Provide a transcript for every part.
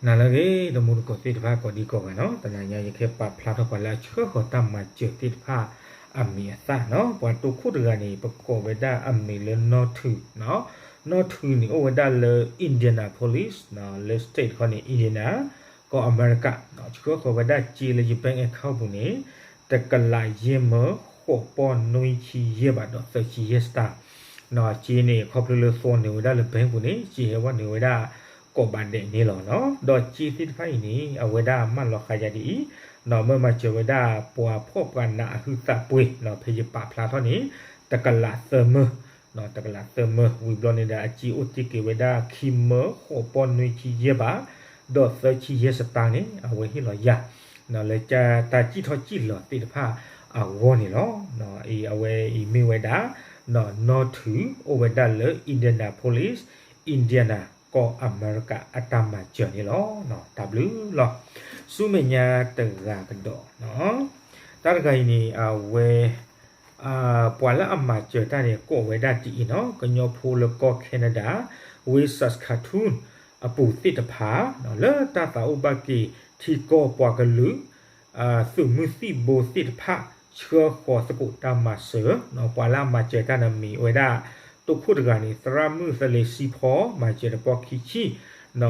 နၤလၢအဂ့ၤ တမူတကိးသ့ၣ်တဖၣ်ကိးဒံကိးဂၤနီၤ, တနၤညါယကဟဲပာ်ဖျါထီၣ်ပှၤလၢအဆှၢဃီၤတၢ်မၤစၢၤသ့ၣ်တဖၣ်အမံၤအသၣ်နီၤ, ပှၤတိခိၣ်တဂၤန့ၣ် ပကိးဝဲဒၣ်အမံၤလၢနီၢ်ထုးနီၤ, နီၢ်ထုးန့ၣ်အိၣ်ဝဲဒၣ်လၢ Indianapolis နီၤ, လၢ state တခီန့ၣ် Indiana ကီၢ်အမဲရကၤ, ဆှၢဃီၤဝဲဒၣ်စ့လၢယ bank account ပူၤန့ၣ် တကလးယဲၢ်မၢဃိးပီၢ်နွံဆံယဲၢ်ဘးဒီးသၢဆံယဲၢ်စတၢ် စ့န့ၣ် ခီဖျိလၢသီန့ၢ်ဝဲဒၣ်လၢ bank ပူၤန့ၣ် စ့ဟဲဝဲန့ၢ်ဝဲဒၣ်ကိးဘးဒဲးန့ၣ်လီၤနီၤ, ဒီးစ့သ့ၣ်တဖၣ်အံၤန့ၣ် အဝဲဒၣ်မၢလီၤဃာ်ယၤဒ်အံၤ, မၢမၤစၢၤဝဲဒၣ်ပှၤဖှီၣ်ပှၤနးအဟုသးပှ့ၤနီၤ, ဖဲယပာ်ဖျါထီၣ်န့ၣ် တကလးသၢမၢ တကလးသၢမၢ ဝံၤဘျီန့ၣ်ဒီး အစ့အိၣ်တ့ၢ်က့ၤဝဲဒၣ်ခံမၢဃိးပီၢ်နွံဆံယဲၢ်ဘး ဒီးသၢဆံယဲၢ်စတၢ်န့ၣ် အဝဲဟ့ၣ်လီၤယၤ လၢတၢ်စံၣ်ထီၣ်စံၣ်လီၤသ့ၣ်တဖၣ်အဂီၢ်န့ၣ်လီၤ. အဝဲအံၤမ့ၢ်ဝဲဒၣ် နီၢ်ထုး အိၣ်ဝဲဒၣ်လၢ Indianapolis Indiana ကီၢ်အမဲရကၤအတၢ်မၤစၢၤန့ၣ်လီၤ. တၢ်ဘျုးလီၤ. ဆူမဲာ်ညါတဂၤကဒီးနီၤ, တၢ်တဂၤအံၤန့ၣ် အဝဲ ပှၤလၢအမၤစၢၤတၢ်န့ၣ် ကိးဝဲဒၣ်ဒ်အံၤနီၤ, ကညီဖိလၢကီၢ် Canada ဝ့ၢ် Saskatoon အပူၤသ့ၣ်တဖၣ် လၢတၢ်သးအိၣ်ဘၣ်က့ၤထံကီၢ်ပှၤကလုာ် သုးမုၢ်သံၣ်ဘိသ့ၣ်တဖၣ် ဆှၢဃီၤသကိးတၢ်မၤစၢၤ, ပှၤလၢအမၤစၢၤတၢ်န့ၣ်မ့ၢ်ဝဲဒၣ် တိခိၣ်တဂၤန့ၣ် သရၣ်မုၣ်သလ့ၤစံဖီ မၤစၢၤတပီၢ်ခံဆ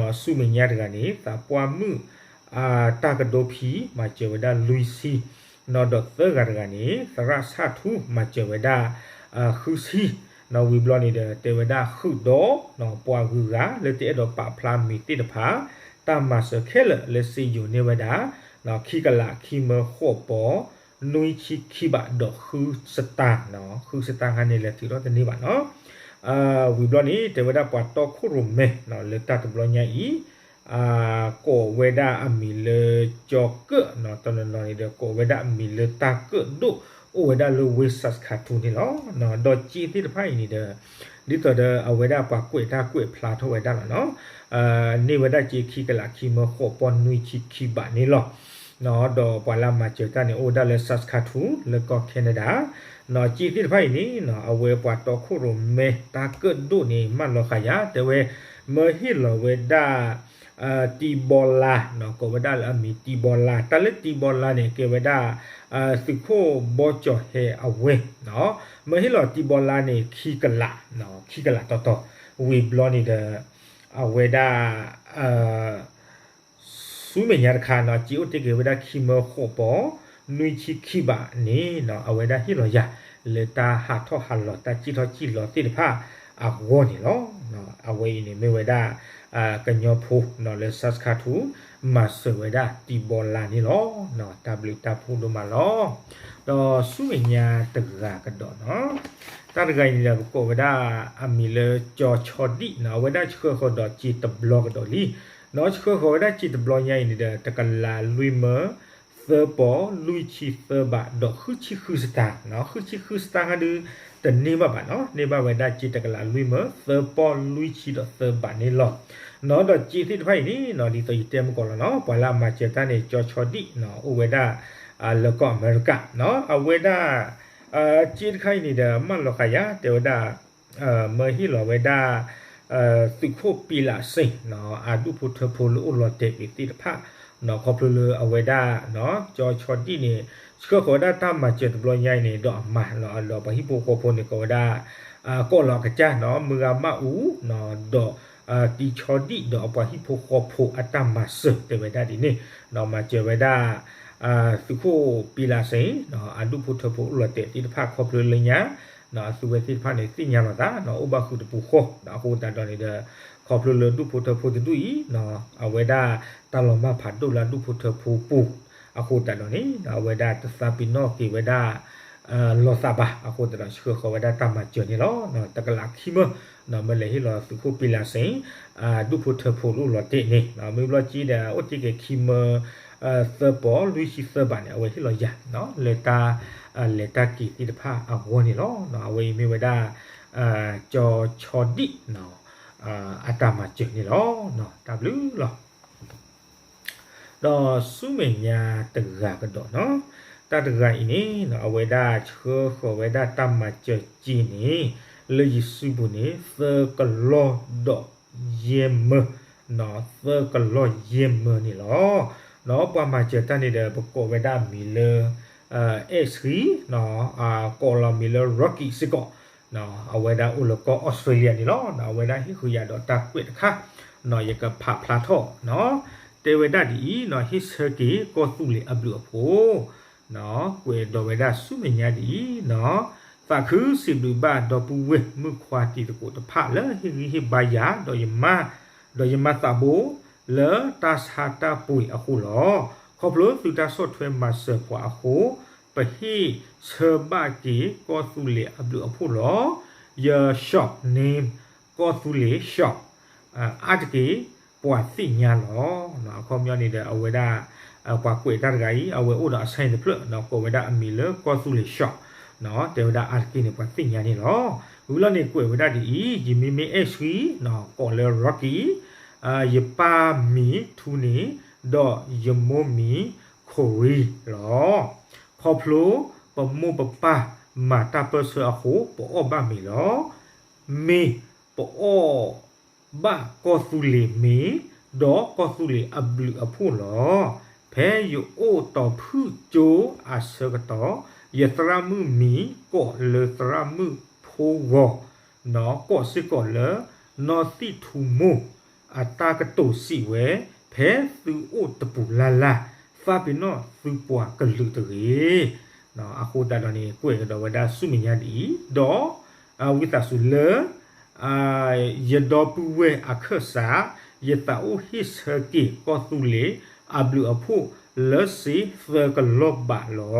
ံ, ဆူမဲာ်ညါတဂၤန့ၣ် သးပှၢ်မုၣ် တၢ်ကဒိဖံ မၤစၢၤဝဲဒၣ်လွံၢ်ဆံ, ဒီးသၢဂၤတဂၤန့ၣ် သရၣ်ဆၣ်ထူ မၤစၢၤဝဲဒၣ် ဃုဆံ, ဝံၤဘျီန့ၣ်ဒီး တဲဝဲဒၣ်ဃုာ်ဒီး ပှၤဂုၤဂၤလၢတအဲၣ်ဒိးပာ်ဖျါမံၤသ့ၣ်တဖၣ် တၢ်မၤစၢၤခဲလၢာ်လၢစ့ယိၤန့ၢ်ဝဲဒၣ် ခံကလးခံမၢဃိးပီၢ် နွံဆံခံဘးဒီးဃုစတၢ်, ဃုစတၢ်ခါန့ၣ် လဲၤထုးထီၣ်တန့ၢ်ဘၣ်နီၤ. ဝံၤဘျီန့ၣ် တဲဝဲဒၣ်ပှၤတီခိၣ်ရိၣ်မဲ လၢတၢ်တဘျီညါအံၤ ကိးဝဲဒၣ်အမံၤလၢကၠီၤကၢၣ်, တနီၤနီၤန့ၣ်ဒီး ကိးဝဲဒၣ်အမံၤလၢတၢ်ကၢၣ်ဒိၣ် အိၣ်ဝဲဒၣ်လၢဝ့ၢ် Saskatoon န့ၣ်လီၤ. ဒီးစ့သ့ၣ်တဖၣ်အံၤန့ၣ်ဒီး ဒ်သိးဒီးအဝဲဒၣ်ပှၤကွဲးတၢ်ကွဲးဖျါထီၣ်ဝဲဒၣ်လီၤနီၤ, န့ၢ်ဝဲဒၣ်စ့ခံကလးခံမၢဃိးပီၢ်နွံဆံခံဘးန့ၣ်လီၤ. ဒီးပှၤလၢအမၤစၢၤတၢ်န့ၣ် အိၣ်ဝဲဒၣ်လၢ Saskatoon လၢကီၢ် Canada, စ့သ့ၣ်တဖၣ်အံၤန့ၣ် အဝဲပှၤတီခိၣ်ရိၣ်မဲတၢ်ကၢၣ်ဒိၣ်န့ၣ် မၢလီၤဃာ်ယၤ တဲဝဲ မၢဟ့ၣ်လီၤဝဲဒၣ် တံဘီလါ, ကိးဝဲဒၣ်လၢအမံၤတံဘီလါ, တၢ်လၢတံဘီလါန့ၣ် ကဲဝဲဒၣ် သုးခိၣ်ဘီကၠီၤဟဲအဝဲ, မၢဟ့ၣ်လီၤတံဘီလါန့ၣ် ခံကလး, ခံကလးတီတီ, ဝံၤဘျီန့ၣ်ဒီး အဝဲဒၣ် ဆူမဲာ်ညါတခါနီၤ စ့အိၣ်တ့ၢ်က့ၤဝဲဒၣ်ခံမၢဃိးပီၢ် နွံဆံခံဘးန့ၣ် အဝဲဒၣ်ဟ့ၣ်လီၤယၤ လၢတၢ်ဟးထီၣ်ဟးလီၤတၢ်စံၣ်ထီၣ်စံၣ်လီၤသ့ၣ်တဖၣ်အဂီၢ်န့ၣ်လီၤ. အဝဲအံၤန့ၣ်မ့ၢ်ဝဲဒၣ် ကညီဖိလၢ Saskatoon မၤစၢၤဝဲဒၣ်တံဘီလါန့ၣ်လီၤ. တၢ်ဘျုးတၢ်ဖှိၣ်ဒိၣ်မးလီၤ. ဒီးဆူမဲာ်ညါတဂၤကဒီးနီၤ, တၢ်တဂၤအံၤန့ၣ်ဒီး ပကိးဝဲဒၣ်အမံၤလၢကၠီၤဆီဒံၣ်နီၤ, အဝဲဒၣ်ဆှၢဃီၤဒီးစ့တဘျီကဒီးလံ ဒီးဆှၢဃီၤဝဲဒၣ်စ့တဘျီညါအံၤန့ၣ်ဒီး တကလးလွံၢ်မၢ သၢပီၢ်လွံၢ်ဆံသၢဘးဒီးဃုဆံဃုစတၢ်, ဃုဆံဃုစတၢ်ခါဒုး တန့ၢ်ဘၣ်ဘၣ်နီၤ, န့ၢ်ဘၣ်ဝဲဒၣ်စ့တကလးလွံၢ်မၢ သၢပီၢ်လွံၢ်ဆံဒီးသၢဘးန့ၣ်လီၤ. ဒီးစ့သ့ၣ်တဖၣ်အံၤန့ၣ်နီၤ ဒ်သိးယတဲမုၢ်ကီးလီၤနီၤ, ပှၤလၢအမၤစၢၤတၢ်န့ၣ် ကၠီၤဆီဒံၣ်နီၤ အိၣ်ဝဲဒၣ် လၢကီၢ်အမဲရကၤနီၤ, အဝဲဒၣ် စ့တခါအံၤန့ၣ်ဒီး မၢလီၤဃာ်ယၤ တဲဝဲဒၣ် မၢဟ့ၣ်လီၤဝဲဒၣ် သုးခိၣ်ပံၤလးစ့ၣ်နီၤ အဒူၣ်ဖိထၢဖိလၢအိၣ်လီၤတဲာ်က့ၤသ့ၣ်တဖၣ်နီၤ, ခီဖျိလၢအဝဲဒၣ် ကၠီၤဆီဒံၣ်န့ၣ် ဆှၢဃီၤဝဲဒၣ်တၢ်မၤစၢၤတဘျီညါအံၤန့ၣ် ဒီးအမါ ဒီးပှၤဟံၣ်ဖိဃီဖိန့ၣ် ကိးဝဲဒၣ် ကီၢ်လီၤအကစၢ်နီၤ မုၢ်ဂၤမၢ်အူ ဒီး တံဆီဒံၣ်ဒီးအပှၤဟံၣ်ဖိဃီဖိအတၢ်မၤစၢၤ တဲဝဲဒၣ်ဒ်န့ၣ်နီၤ, မၤစၢၤဝဲဒၣ် သုးခိၣ်ပံၤလးစ့ၣ် အဒူၣ်ဖိထၢဖိအိၣ်လီၤတဲာ်သ့ၣ်တဖၣ်ခီဖျိလၢညါ အသုဝဲသ့ၣ်တဖၣ်န့ၣ် သ့ၣ်ညါလီၤသး အိၣ်ဘၣ်ဃုာ်တပူၤဃီ အဃိသတးဒီးန့ၣ်ဒီး ခီဖျိလၢဒူၣ်ဖိထၢဖိတဒူၣ်အံၤ အဝဲဒၣ်တၢ်လီၤမၢ်ဖးဒိၣ်လၢအဒူၣ်ဖိထၢဖိပူၤ အဃိသတးဒီးန့ၣ် အဝဲဒၣ်တသးပ့ၤနီၣ်က့ၤဝဲဒၣ် လီၤသးဘၣ် အဃိသတးဒီးဆှၢဃီၤဝဲဒၣ်တၢ်မၤစၢၤန့ၣ်လီၤ. တကလးခံမၢ မၢလဲၤဟ့ၣ်လီၤသုးခိၣ်ပံၤလးစ့ၣ် ဒူၣ်ဖိထၢဖိလၢအိၣ်လီၤတဲာ်န့ၣ် မ့ၢ်ဘျီက့ဒီး အိၣ်တ့ၢ်က့ၤခံမၢ သၢပီၢ်လွံၢ်ဆံသၢဘးန့ၣ် အဝဲဟ့ၣ်လီၤယၤ လၢတၢ်လဲၤတၢ်က့ၤသ့ၣ်တဖၣ်အဂီၢ်န့ၣ်လီၤ. အဝဲအံၤမ့ၢ်ဝဲဒၣ် ကၠီၤဆီဒံၣ် အတၢ်မၤစၢၤန့ၣ်လီၤ. တၢ်ဘျုးလီၤ. ဒီးဆူမဲာ်ညါတဂၤကဒီးနီၤ, တၢ်တဂၤအံၤန့ၣ် အဝဲဒၣ်ဆှၢဃီၤဝဲဒၣ်တၢ်မၤစၢၤစ့န့ၣ် လၢယစုပူၤန့ၣ် သၢကလီၢ်ဒီးယဲၢ်မၢ သၢကလီၢ်ယဲၢ်မၢန့ၣ်လီၤ. ဒီးပှၤမၤစၢၤတၢ်န့ၣ်ဒီး ပကိးဝဲဒၣ်မံၤလၢ အဲၣ်ဆှံ ကိးလီၤမံၤလၢ Rocky စ့ၢ်ကီး, အဝဲဒၣ်အိၣ်လၢကီၢ်အီစထြ့လယါန့ၣ်လီၤ. အဝဲဒၣ်ဟ့ၣ်ဃုာ်ယၤဒီးတၢ်ကွဲးတခါ, ယကဖးဖျါထီၣ်, တဲဝဲဒၣ်ဒ်အံၤ, ဟ့ၣ်ဆၢက့ၤကီၢ်သူလ့ၤအဘျုးအဖှိၣ် ကွဲးဒီးဝဲဒၣ်ဆူမဲာ်ညါဒ်အံၤ, သးခုစံးဘျုးဘၣ်ဒီပုၢ်ဝဲၢ်မုၣ်ခွါတံၤသကိးတဖၣ်လၢဟ့ၣ်ဂံၢ်ဟ့ၣ်ဘါယၤ, ဒီးယမါသးဘိ လၢတၢ်ဆါတၢ်ပှ့ၤအဃိလီၤ. ခီဖျိသုတၢ်ဆီၣ်ထွဲမၤစၢၤပှၤအဃိ, ပဟ့ၣ်ဆၢဘၣ်က့ၤကီၢ်သူလ့ၤအဘျုးအဖှိၣ်လီၤ. ယ shop name ကီၢ်သူလ့ၤ shop အါတက့ၢ်ပှၤသ့ၣ်ညါလီၤ. အခီပညီန့ၣ်ဒီး အဝဲဒၣ် ပှၤကွဲးတၢ်တဂၤအံၤ အဝဲအိၣ်ဒီးအ sign တဖျၢၣ် ကိးဝဲဒၣ်အမံၤလၢကီၢ်သူလ့ၤ shop, တဲဝဲဒၣ်အါတက့ၢ်န့ၣ် ပှၤသ့ၣ်ညါန့ၣ်လီၤ. ဝံၤလီၤန့ၣ်ကွဲးဝဲဒၣ်ဒ်အံၤ, ယမ့မ့ၢ်အဲၣ်ဆှံ ကိးလၢ Rocky, ယပၢ်မံၤထူန့ၣ်, ဒီးယမိၢ်မံၤခိၣ်ရံလီၤ. ခီဖျိပမိၢ်ပပၢ်မၤတၢ်ပၢၢ်ဆၢအဃိ ပအီၣ်ဘၣ်မ့ၤလီၤ. မ့ၢ်ပအီၣ်ဘၣ်ကီၢ်သူလ့ၤမ့ၤ, ဒီးကီၢ်သူလ့ၤအဘျုးအဖှိၣ်လီၤ. ဖဲယအိၣ်တီၤဖုၣ်ကၠိအဆၢကတီၢ်, ယသရၣ်မုၣ်မံၤကိးလၢသရၣ်မုၣ်ဖိဂီၤ, ကိးစ့ၢ်ကီးလၢ နီၢ်သံၣ်ထူမိၢ် အတၢ်ကတိၤစံးဝဲ, ဖဲသုအိၣ်တပူၤလၢ်လၢ်, သးပ့ၤနီၣ်သုပှၤကလုာ်တဂ့ၤ. အဃိသတးဒီးန့ၣ် ကွဲးကဒီးဝဲဒၣ်ဆူမဲာ်ညါဒ်အံၤ, ဒီး ဝံသးစူၤလၢ ယဒီပုၢ်ဝဲၢ်အခၢၣ်စး, ယသးအိၣ်ဟ့ၣ်ဆၢက့ၤကီၢ်သူလ့ၤအဘျုးအဖှိၣ် လၢစ့သၢကလီၢ်ဘးလီ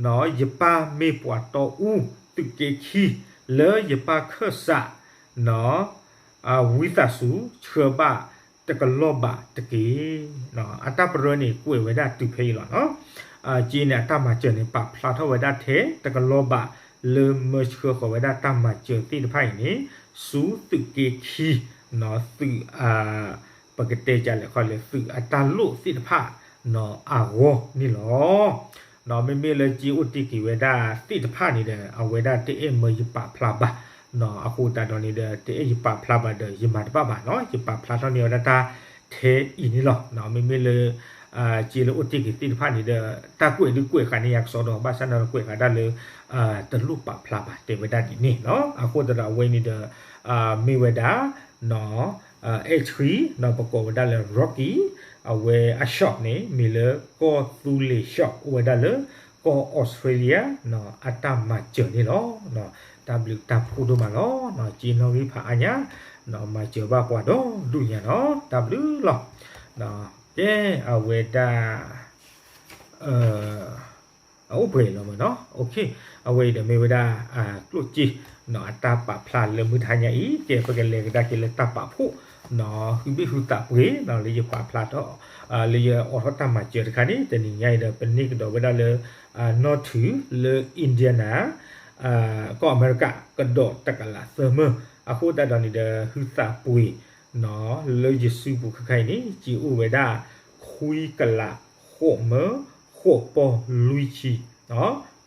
ၤ. ယပၢ်မ့ၢ်ပှၤတီအူသုးက့ခံ လၢယပၢ်ခၢၣ်စး, ဝံသးစူၤဆှၢဘၣ်တကလီၢ်ဘးတက့ၢ်. အတၢ်ပရၢန့ၣ်ကွဲးဝဲဒၣ်တုၤဖဲအံၤလီၤ. က့န့ၣ် အတၢ်မၤစၢၤန့ၣ် ပာ်ဖျါထီၣ်ဝဲဒၣ်ထဲတကလီၢ်ဘး လၢမၢဆှၢဃီၤဝဲဒၣ်တၢ်မၤစၢၤသ့ၣ်တဖၣ်အံၤန့ၣ် ဆူသုးက့ခံ, သုး ပကတဲကလဲာ်ခီလဲၣ် သုးအတၢ်လိၣ်သ့ၣ်တဖၣ် အဂီၢ်န့ၣ်လီၤ. မ့မ့ၢ်လၢက့အိၣ်တ့ၢ်က့ၤဝဲဒၣ်သ့ၣ်တဖၣ်န့ၣ်ဒီး အဝဲဒၣ်တအဲၣ်မၢယပာ်ဖျါဘၣ်. အဃိသတးဒီးန့ၣ်ဒီး တအဲၣ်ယပာ်ဖျါဘၣ်ဒီး ယမၤတဘၣ်ဘၣ်နီၤ. ယပာ်ဖျါထီၣ်န့ၢ်ဝဲဒၣ်တၢ်ထဲအံၤန့ၣ်လီၤ. မ့မ့ၢ်လၢ က့လၢအိၣ်တ့ၢ်က့ၤသ့ၣ်တဖၣ်န့ၣ်ဒီး တၢ်ကွဲးဒုးကွဲးဃာ်န့ၢ်ယၤကစီဒီ ဘၣ်ဆၣ်န့ၣ်ဒီးကွဲးဃာ်ဒၣ်လၢ တလိၣ်ပာ်ဖျါဘၣ် တဲဝဲဒၣ်ဒ်န့ၣ်လီၤ. အဃိသတးဒီးအဝဲန့ၣ်ဒီး မ့ၢ်ဝဲဒၣ် အဲၣ်ဆှံ ပကိးဝဲဒၣ်လၢ Rocky, အဝဲအ shop န့ၣ် မ့ၢ်လၢကီၢ်သူလ့ၤ shop အိၣ်ဝဲဒၣ်လၢကီၢ်အီစထြ့လယါ အတၢ်မၤစၢၤန့ၣ်လီၤ. တၢ်ဘျုးတၢ်ဖှိၣ်ဒိၣ်မးလီၤ. က့နီၣ်ဂံၢ်ဖးအါညါ မၤစၢၤဘၣ်ပှၤဒီဒူၣ်ညါနီၤ. တၢ်ဘျုးလီၤ. ကဲ အဝဲဒၣ် အအိၣ်ပှဲၤလီၤမးနီၤ. အဝဲအံၤဒီးမ့ၢ်ဝဲဒၣ် ကျိၣ်စ့ အတၢ်ပာ်ဖျါလၢမုၢ်တဟါညါအံၤ. ကဲ ပကလဲၤကဒါက့ၤလၢတၢ်ပာ်ဖှိၣ် ဟုဘ့ၣ်ဟုသးပှ့ၤ လၢယပာ်ဖျါထီၣ် လၢယအိးထီၣ်တၢ်မၤစၢၤတခါန့ၣ် တနံၤညါအံၤဒီး ပန့ၢ်ကဒီးဝဲဒၣ်လၢ နီၢ်ထူလၢ Indiana ကီၢ်အမဲရကၤ ကဒီးတကလးသၢမၢၢ်. အဃိသတးဒီးန့ၣ်ဒီး ဟုသးပှ့ၤ လၢယစုပူၤခဲခါအံၤန့ၣ် က့အိၣ်ဝဲဒၣ် ခွံကလး ဃိးမၢ ဃိးပီၢ်လွံၢ်ဆံ,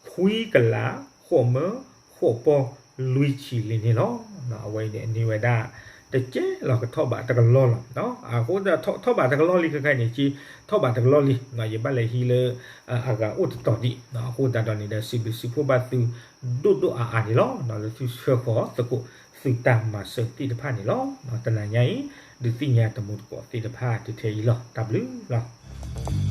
ခွံကလး ဃိးမၢ ဃိးပီၢ်လွံၢ်ဆံလံန့ၣ်လီၤ. အဝဲအံၤန့ၣ် အန့ၢ်ဝဲဒၣ် တကဲလီၤ ကထီၣ်ဘးတကလီၢ်လီၤ. အဃိသတးထီၣ်ဘးတကလီၢ်လံခဲခါအံၤန့ၣ် က့ထီၣ်ဘးတကလီၢ်လံ. ယဘၣ်လဲၤဟံးလၢ အဂၤအိၣ်တတီၤဒံး. အဃိသတးဒီးန့ၣ်ဒီး စံးဘျုးစံးဖှိၣ်ဘၣ်သု ဒိၣ်ဒိၣ်အါအါန့ၣ်လီၤ. လၢသုဆှၢဃီၤသကိးသုတၢ်မၤစၢၤသ့ၣ်တဖၣ်န့ၣ်လီၤ. တနၤညါအံၤ ဒုးသ့ၣ်ညါတမူတကိးသ့ၣ်တဖၣ်တထဲအံၤလီၤ. တၢ်ဘျုးလီၤ.